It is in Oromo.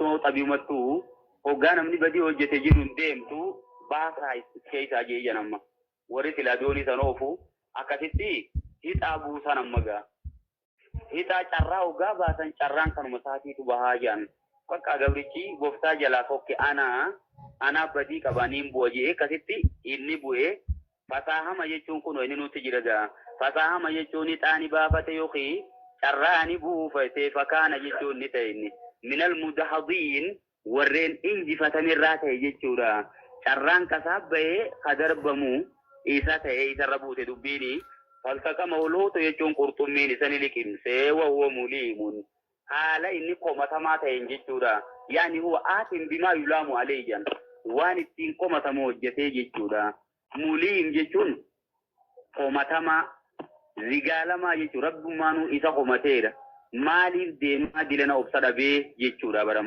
Akkasuma xabiimattuu hoggaa namni badii hojjete jiru hin deemtu baasaa keessaa jeeyyan amma. Warri silaa doonii san oofu akkasitti hixaa buusan amma gaa. Hixaa carraa hoggaa baasan carraan kanuma isaatiitu bahaa jedhan. Bakka gabrichi gooftaa jalaa fokke anaa anaa badii qaba niin bu'a jedhee akkasitti inni bu'ee fasaahama jechuun kun inni nutti jira gaa. Fasaahama jechuun hixaani baafate yookiin carraani buufate fakaana jechuun ni ta'e inni. Minal mudahadiin warreen injifatamerraa ta'e jechuudha. Carraan kasaa bahee ka darbamu isa ta'e isarra buute dubbiini. Faltaqama huluutu jechuun qurxummiin isa ni liqimsee wahuwa muliimun. Haala inni komatamaa ta'een jechuudha. Yaani huwa aatin bimaa yulaamu alayhi waan ittiin komatamu hojjetee jechuudha. Muliim jechuun komatamaa zigaalamaa jechuudha. Rabbummaanuu isa komateera. Maaliif deemaa dilana obsa dhabee jechuudha bara.